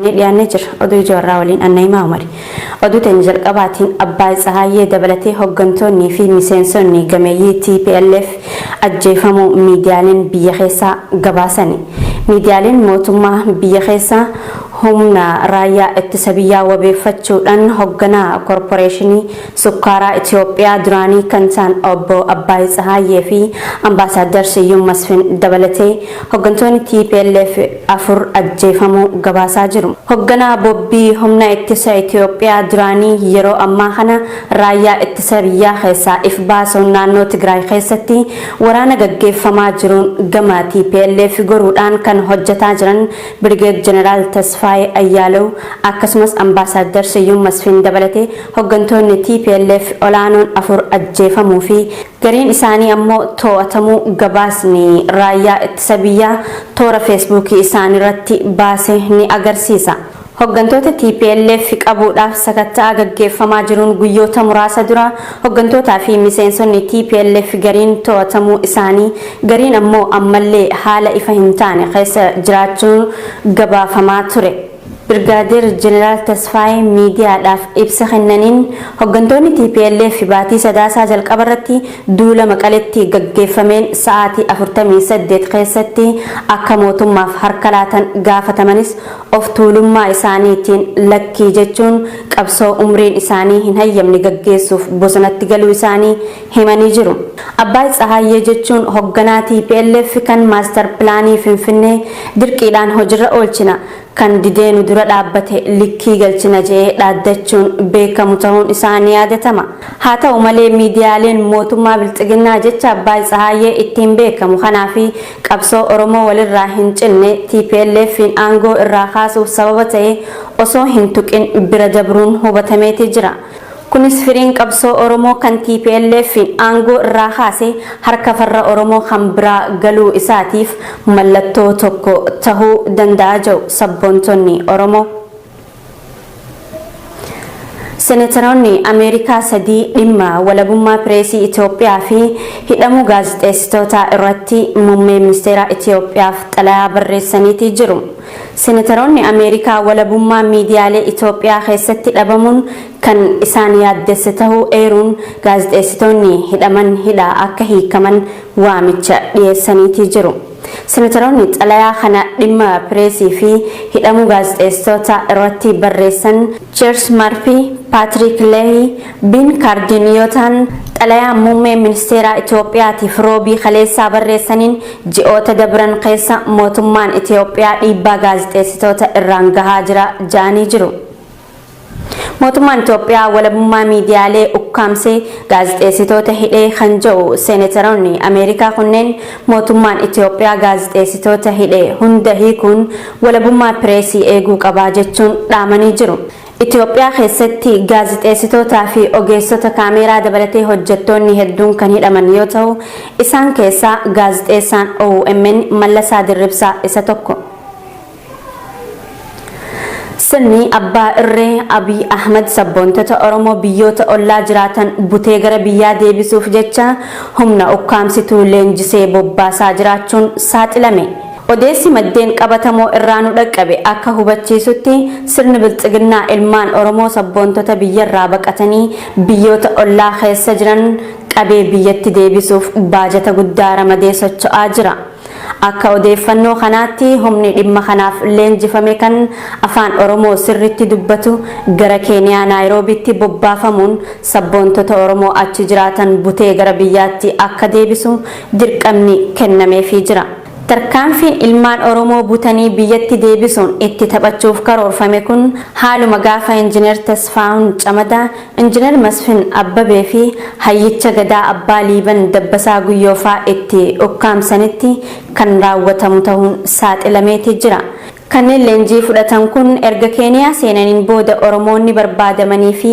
Ni dhiyaannee jira. Oduu ijoo irraa waliin Annayimaa Umari. Oduu teenya jalqabaatiin Abbaay Tsahaayyee dabalatee hoggantoonnii fi miseensonni gameeyyii tplf ajjeefamuu miidiyaaleen biyya keessaa gabaasani. Miidiyaaleen mootummaa biyya keessaa humna raayyaa ittisa biyyaa wabeeffachuudhaan hogganaa Korporeeshinii Sukkaaraa Itiyoophiyaa duraanii kan ta'an Obbo Abbaay Tsahaayyee fi Ambaasaaddar Siyyum Masfin dabalatee hoggantoonni tplf 4 ajjeefamuu gabaasaa jiru. Hogganaa Bobbii Humna Ittisa Itiyoophiyaa duraanii yeroo ammaa kana Raayyaa Ittisa Biyyaa keessaa if baasuun naannoo Tigraay keessatti waraana gaggeeffamaa jiruun gama tplf goruudhaan kan hojjataa jiran Birgeed Jeneraal Tasfaayee Ayyaalew akkasumas Ambaasaaddar Siyyum Masfin dabalatee hoggantoonni tplf ol'aanoon 4 ajjeefamuu fi gariin isaanii ammoo too'atamuu gabaasni Raayyaa Ittisa Biyyaa toora Feesbuukii isaaniirratti baase ni agarsiisa. Hoggantoota tplf qabuudhaaf sakatta'a gaggeeffamaa jiruun guyyoota muraasa dura hoggantootaa fi miseensonni tplf gariin to'atamuu isaanii, gariin ammoo ammallee haala ifa hin taane keessa jiraachuu gabaafamaa ture. Birgaadeer Jeneraal Tasfaayee miidiyaadhaaf ibsa kennaniin, hoggantoonni tplf baatii Sadaasaa jalqabarratti duula Maqaletti gaggeeffameen sa'aatii 48 keessatti akka mootummaaf harka laatan gaafatamanis of tuulummaa isaaniitiin lakkii jechuun qabsoo umriin isaanii hin hayyamne gaggeessuuf bosonatti galuu isaanii himanii jiru. Abbaay Tsahaayyee jechuun hogganaa tplf kan maastar pilaanii Finfinnee dirqiidhaan hojirra oolchina, kan didee nu dura dhaabbate likkii galchina je'ee dhaaddachuun beekamu tahuun isaa ni yaadatama. Haa ta'u malee miidiyaaleen mootummaa Bilxiginnaa jecha Abbaay Tsahaayyee ittiin beekamu kanaa fi qabsoo Oromoo walirraa hin cinne TPLF'n aangoo irraa kaasuuf sababa ta'e osoo hin tuqin bira dabruun hubatameeti jira. Kunis firiin qabsoo Oromoo kan TPLF'n aangoo irraa kaase harka farra Oromoo kan biraa galuu isaatiif mallattoo tokko tahuu danda'a ja'u sabboontonni Oromoo. Senetaroonni Ameerikaa sadii dhimma walabummaa pireesii Itoophiyaa fi hidhamuu gaazexeessitootaa irratti muummee ministeeraa Itoophiyaaf xalayaa barreessaniitii jiru. Senetaroonni Ameerikaa walabummaa miidiyaalee Itoophiyaa keessatti dhabamuun kan isaan yaaddesse tahuu eeruun gaazexeessitoonni hidhaman hidhaa akka hiikaman waamicha dhiyeessaniitii jiru. Senetaroonni xalayaa kana dhimma pireesii fi hidhamuu gaazexeessitootaa irratti barreessan Cheers Marfii, Paatrik Leehi, Biin Kaardin yoo tahan, xalayaa muummee ministeeraa Itoophiyaatiif Roobii kaleessaa barreessaniin ji'oota dabran keessa mootummaan Itoophiyaa dhiibbaa gaazexeessitoota irraan gahaa jira ja'anii jiru. Mootummaan Itoophiyaa walabummaa miidiyaalee ukkaamsee gaazexeessitoota hidhee kan ja'u Seenetaroonni Ameerikaa kunneen mootummaan Itoophiyaa gaazexeessitoota hidhe hunda hiikuun walabummaa pireesii eeguu qabaa jechuun dhaamanii jiru. Itoophiyaa keessatti gaazexeessitootaa fi ogeessota kaameeraa dabalatee hojjettoonni hedduun kan hidhaman yoo ta'u, isaan keessaa gaazexeessaan OMN Mallasaa Dirribsaa isa tokko. Sirni abbaa irree Abiy Ahmad sabboontota Oromoo biyyoota ollaa jiraatan butee gara biyyaa deebisuuf jecha humna ukkaamsituu leenjisee bobbaasaa jiraachuun saaxilame. Odeessi maddeen qabatamoo irraa nu dhaqqabe akka hubachiisutti sirni bilxiginnaa ilmaan Oromoo sabboontota biyyarraa baqatanii biyyoota ollaa keessa jiran qabee biyyatti deebisuuf baajata guddaa ramadee socho'aa jira. Akka odeeffannoo kanaatti humni dhimma kanaaf leenjifame kan Afaan Oromoo sirriitti dubbatu gara Keeniyaa Naayiroobiitti bobbaafamuun sabboontota Oromoo achi jiraatan butee gara biyyaatti akka deebisu dirqamni kennameefii jira. Tarkaanfiin ilmaan Oromoo butanii biyyatti deebisuun itti taphachuuf karoorfame kun haaluma gaafa Injinar Tasfaahun Camadaa, Injinar Masfin Abbabee fi Hayyicha Gadaa Abbaa Liiban Dabbasaa Guyyoo faa itti ukkaamsanitti kan raawwatamu tahuun saaxilameeti jira. Kanneen leenjii fudhatan kun erga Keeniyaa seenaniin booda Oromoonni barbaadamanii fi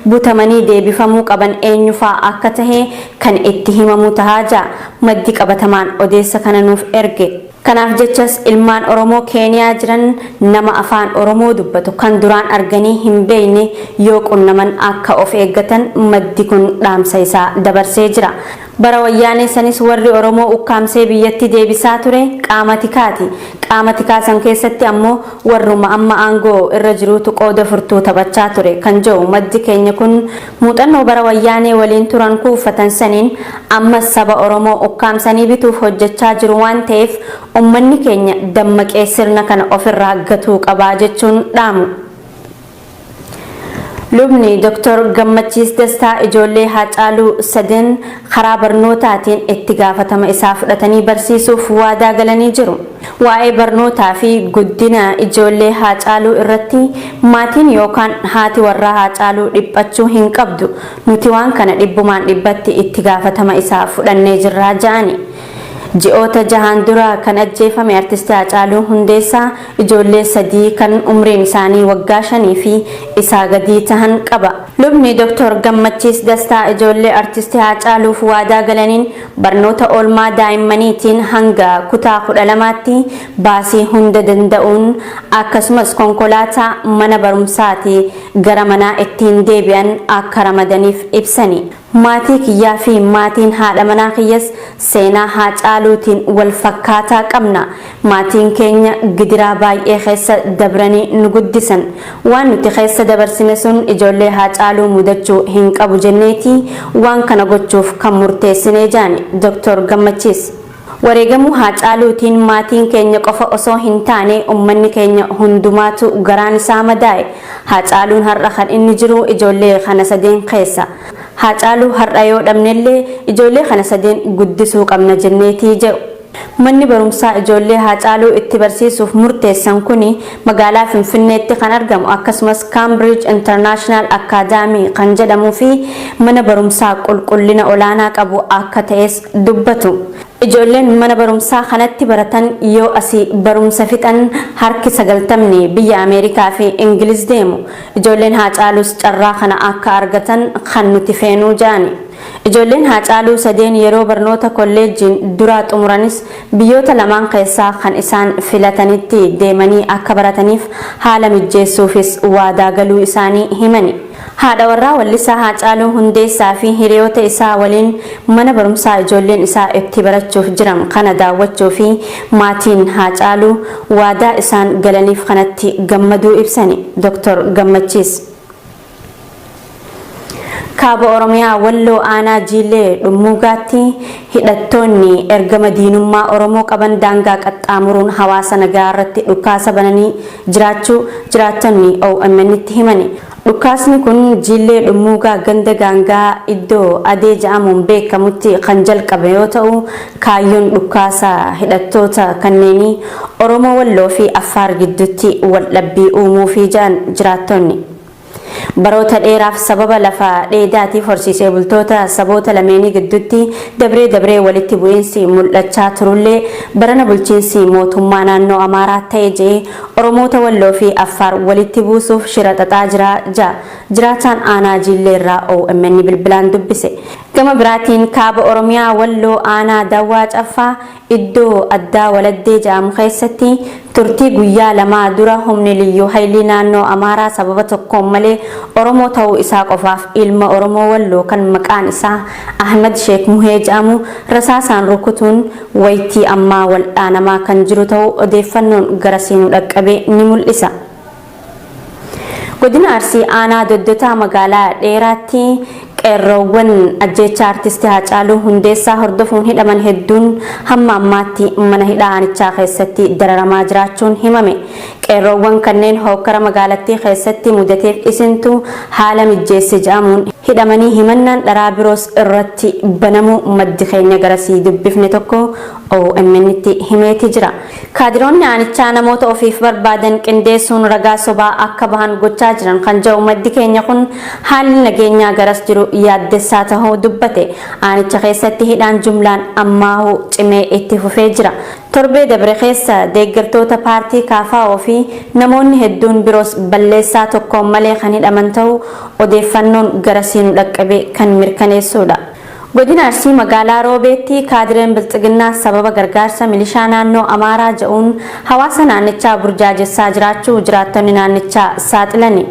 butamanii deebifamuu qaban eenyu faa akka tahe kan itti himamu taha ja'a maddi qabatamaan odeessa kana nuuf erge. Kanaaf jechas ilmaan Oromoo Keeniyaa jiran nama Afaan Oromoo dubbatu kan duraan arganii hin beekne yoo qunnaman akka of eeggatan maddi kun dhaamsa isaa dabarsee jira. Bara Wayyaanee sanis warri Oromoo ukkaamsee biyyatti deebisaa ture qaama tikaati. Qaama tikaa san keessatti ammoo warruma amma aangoo irra jiruutu qooda furtuu taphachaa ture kan jedhu maddi keenya kun, muuxannoo bara Wayyaanee waliin turan kuuffatan saniin ammas saba Oromoo ukkaamsanii bituuf hojjechaa jiru waan ta'eef ummanni keenya dammaqee sirna kana ofirraa gatuu qabaa jechuun dhaamu. Lubni Dr. Gammachiis Dastaa ijoollee Haacaaluu sadan karaa barnootaatiin itti gaafatama isaa fudhatanii barsiisuuf waadaa galanii jiru. Waa'ee barnootaa fi guddina ijoollee Haacaaluu irratti maatiin yookaan haati warraa Haacaaluu dhiphachuu hin qabdu. Nuti waan kana dhibbumaan dhibbatti itti gaafatama isaa fudhannee jirraa ja'ani. Ji'oota jahaan dura kan ajjeefame Artisti Haacaaluu Hundeessaa ijoollee sadii kan umriin isaanii waggaa 5 fi isaa gadii tahan qaba. Lubni Dr. Gammachiis Dastaa ijoollee Artisti Haacaaluuf waadaa galaniin barnoota oolmaa daa'immaniitiin hanga kutaa 12tti baasii hunda danda'uun akkasumas konkolaataa mana barumsaatii gara manaa ittiin deebi'an akka ramadaniif ibsani. Maatii kiyyaa fi maatiin haadha manaa kiyyas seenaa Haacaaluutiin wal fakkaataa qabna. Maatiin keenya gidiraa baay'ee keessa dabranii nu guddisan. Waan nuti keessa dabarsine sun ijoollee Haacaaluu mudachuu hin qabu jenneeti waan kana gochuuf kan murteessine jaani Dr. Gammachiis. Wareegamuu Haacaaluutiin maatiin keenya qofa osoo hin taane ummanni keenya hundumaatu garaan isaa madaa'e. Haacaaluun har'a kan inni jiru ijoollee kana sadeen keessa. Haacaaluu har'a yoo dhabnellee ijoollee kana sadeen guddisuu qabna jenneetii jedhu. Manni barumsaa ijoollee Haacaaluu itti barsiisuuf murteessan kuni magaalaa Finfinneetti kan argamu akkasumas Cambridge International Academy kan jedhamuu fi mana barumsaa qulqullina olaanaa qabu akka ta'es dubbatu. Ijoolleen mana barumsaa kanatti baratan yoo asii barumsa fixan harki 90ni biyya Ameerikaa fi Ingiliz deemu. Ijoolleen Haacaaluus carraa kana akka argatan kan nuti feenuu ja'ani. Ijoolleen Haacaaluu sadeen yeroo barnoota kolleejjiin duraa xumuranis biyyoota lamaan keessaa kan isaan filatanitti deemanii akka barataniif haala mijjeessuufis waadaa galuu isaanii himani. Haadha warraa wallisaa Haacaaluu Hundeessaa fi hiriyoota isaa waliin mana barumsaa ijoolleen isaa itti barachuuf jiran kana daawwachuu fi maatiin Haacaaluu waadaa isaan galaniif kanatti gammaduu ibsani Dr. Gammachiis. Kaaba Oromiyaa Walloo Aanaa Jiillee Dhummuugaatti hidhattoonni ergama diinummaa Oromoo qaban daangaa qaxxaamuruun hawaasa nagaa irratti dhukaasa bananii jiraachuu jiraattonni OMN tti himani. Dhukaasni kun Jiillee Dhummuugaa ganda Gaangaa iddoo Adee jedhamuun beekamutti kan jalqabe yoo ta'u, kaayyoon dhukaasa hidhattoota kanneenii Oromoo Walloo fi Affaar gidduutti waldhabbii uumuufi jedhan jiraattonni. Baroota dheeraaf sababa lafa dheedaatiif horsiisee bultoota saboota lameenii gidduutti dabree dabree walitti bu'iinsi mul'achaa turullee, barana bulchiinsi mootummaa naannoo Amaaraa ta'e je'ee Oromoota Walloo fi Affaar walitti buusuuf shira xaxaa jira ja'a jiraataan aanaa Jiillee irraa OMN bilbilaan dubbise. Gama biraatiin kaaba Oromiyaa Walloo aanaa Dawwaa Caffaa iddoo addaa Waladdee jedhamu keessatti turtii guyyaa lamaa dura humni Liyyuu Haayilii naannoo Amaaraa sababa tokkoon malee Oromoo ta'uu isaa qofaaf ilma Oromoo Walloo kan maqaan isaa Ahmad Sheek Muhee jedhamu rasaasaan rukutuun waytii ammaa waldhaanamaa kan jiru ta'uu odeeffannoon garasii nu dhaqqabe ni mul'isa. Godina Arsii aanaa Doddotaa magaalaa Dheeraatti qeerroowwan ajjeechaa artisti Haacaaluu Hundeessaa hordofuun hidhaman hedduun hamma ammaatti mana hidhaa aanichaa keessatti dararamaa jiraachuun himame. Qeerroowwan kanneen hookkara magaalattii keessatti mudateef isintu haala mijjeesse jedhamuun hidhamanii himannaan dharaa biroos irratti banamuu maddi keenya garasii dubbifne tokko OMN tti himeeti jira. Kaadiroonni aanichaa namoota ofiif barbaadan qindeessuun ragaa sobaa akka bahan gochaa jiran kan jedhu maddi keenya kun, haalli nageenyaa garas jiru yaaddessaa tahuu dubbate. Aanicha keessatti hidhaan jumlaan ammaahuu cimee itti fufee jira. Torbee dabre keessa deeggartoota paartii KFO fi namoonni hedduun biroos balleessaa tokkoon malee kan hidhaman ta'uu odeeffannoon garasii nu dhaqqabe kan mirkaneessuudha. Godina Arsii magaalaa Roobeetti kaadireen Bilxiginnaa sababa gargaarsa milishaa naannoo Amaaraa jedhuun hawaasa naannichaa burjaajessaa jiraachuu jiraattonni naannichaa saaxilani.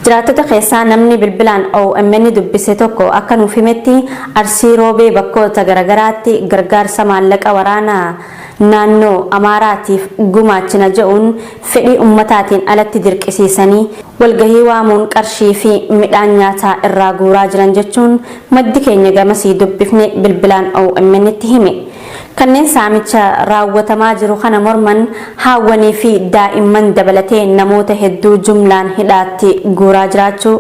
Jiraattota keessaa namni bilbilaan OMN dubbise tokko akka nuuf himetti, Arsii Roobee bakkoota garagaraatti gargaarsa maallaqa waraana naannoo Amaaraatiif gumaachina je'uun fedhii ummataatiin alatti dirqisiisanii walgahii waamuun qarshii fi midhaan nyaataa irraa guuraa jiran jechuun maddi keenya gamasii dubbifne bilbilaan OMN tti hime. Kanneen saamicha raawwatamaa jiru kana morman haawwanii fi daa'imman dabalatee namoota hedduu jumlaan hidhaatti guuraa jiraachuu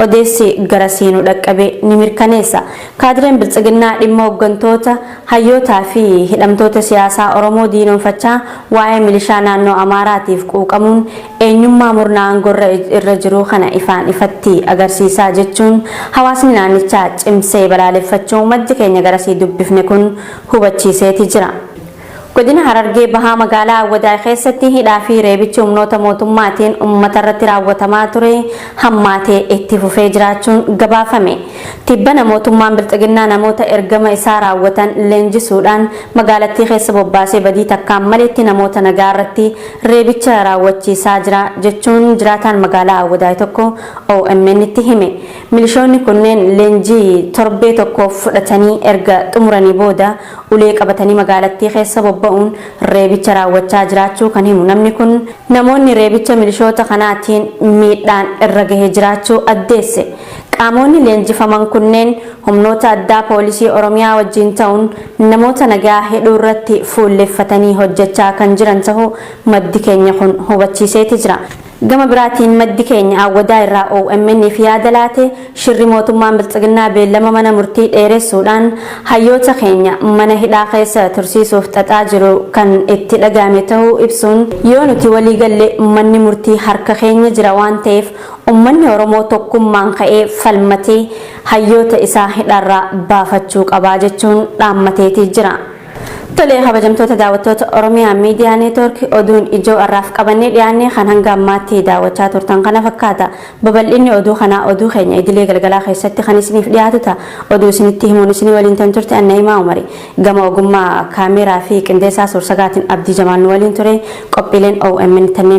odeessi garasii nu dhaqqabe ni mirkaneessa. Kaadireen Biltsiginnaa dhimma hoggantoota, hayyootaa fi hidhamtoota siyaasaa Oromoo diinomfachaa waa'ee milishaa naannoo Amaaraatiif quuqamuun eenyummaa murna aangorra irra jiruu kana ifaan ifatti agarsiisaa jechuun hawaasni naannichaa cimsee balaaleffachuu maddi keenya garasii dubbifne kun hubachiiseeti jira. Godina Harargee Bahaa magaalaa Awwadaay keessatti hidhaa fi reebichi humnoota mootummaatiin uummata irratti raawwatamaa ture hammaatee itti fufee jiraachuun gabaafame. Tibbana mootummaan Bilxiginnaa namoota ergama isaa raawwatan leenjisuudhaan magaalattii keessa bobbaasee badii takkaan maletti namoota nagaa irratti reebicha raawwachiisaa jira jechuun jiraataan magaalaa Awwadaay tokko OMN tti hime. Milishoonni kunneen leenjii torbee tokkoof fudhatanii erga xumuranii booda ulee qabatanii magaalattii keessa bobba'uun reebicha raawwachaa jiraachuu kan himu namni kun, namoonni reebicha milishoota kanaatiin miidhaan irra gahee jiraachuu addeesse. Qaamonni leenjifaman kunneen humnoota addaa poolisii Oromiyaa wajjin ta'uun namoota nagaa hidhuu irratti fuulleffatanii hojjechaa kan jiran ta'uu maddi keenya kun hubachiiseeti jira. Gama biraatiin maddi keenya Awwadaa irraa OMN'f yaada laate, shirri mootummaan Biltsiginnaa beellama mana murtii dheeressuudhaan hayyoota keenya mana hidhaa keessa tursiisuuf xaxaa jiru kan itti dhaga'ame tahuu ibsuun, yoo nuti walii galle manni murtii harka keenya jira waan ta'eef ummanni Oromoo tokkummaan ka'ee falmatee hayyoota isaa hidhaarraa baafachuu qabaa jechuun dhaammateetii jira. Tolee, kabajamtoota daawwattoota Oromiyaa Miidiyaa Neetwoork, oduun ijoo har'aaf qabannee dhiyaanne kan hanga ammaatti daawwachaa turtan kana fakkaata. Babal'inni oduu kanaa oduu keenya idilee galgalaa keessatti kan isiniif dhiyaatu ta'a. Oduu isinitti himuun isinii waliin tan turte Anna'imaa Umari. Gama ogummaa kaameeraa fi qindeessaa suursagaatiin Abdii Jamaal nu waliin ture. Qophiileen OMN tanneen.